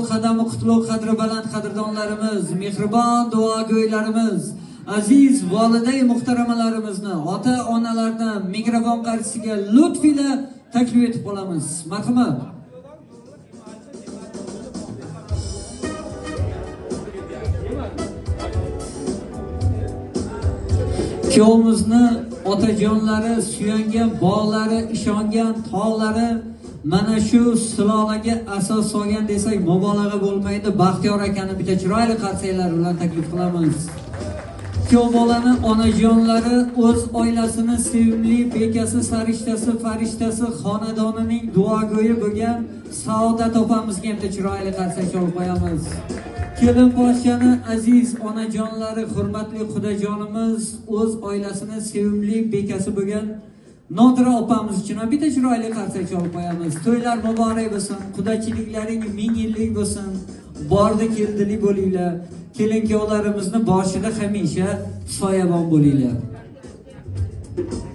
Qadami qutlug', qadri baland qadrdonlarimiz, mehribon duogo'ylarimiz, aziz voliday muhtaramalarimizni, ota-onalarni mikrofon qarshisiga lutf ila taklif etib qolamiz. Marhamat. Kuyovimizni otajonlari, suyangan bog'lari, ishongan tog'lari mana shu sulolaga asos solgan desak mubolag'a bo'lmaydi. Baxtiyor akani bitta chiroyli qarsaklar bilan taklif qilamiz. Kuyov bolani onajonlari o'z oilasini sevimli bekasi, sarishtasi, farishtasi, xonadonining duogo'yi bo'lgan Saodat opamizga ham bitta chiroyli qarsak chalib qo'yamiz. Kelin poshshani aziz onajonlari, hurmatli xudajonimiz o'z oilasini sevimli bekasi bo'lgan Nodira opamiz uchun ham bitta chiroyli qarsak chalib qo'yamiz. To'ylar muborak bo'lsin, qudachiliklaring ming yillik bo'lsin, bordi keldili bo'linglar. Kelin kuyovlarimizni boshida hamisha soyabon bo'linglar.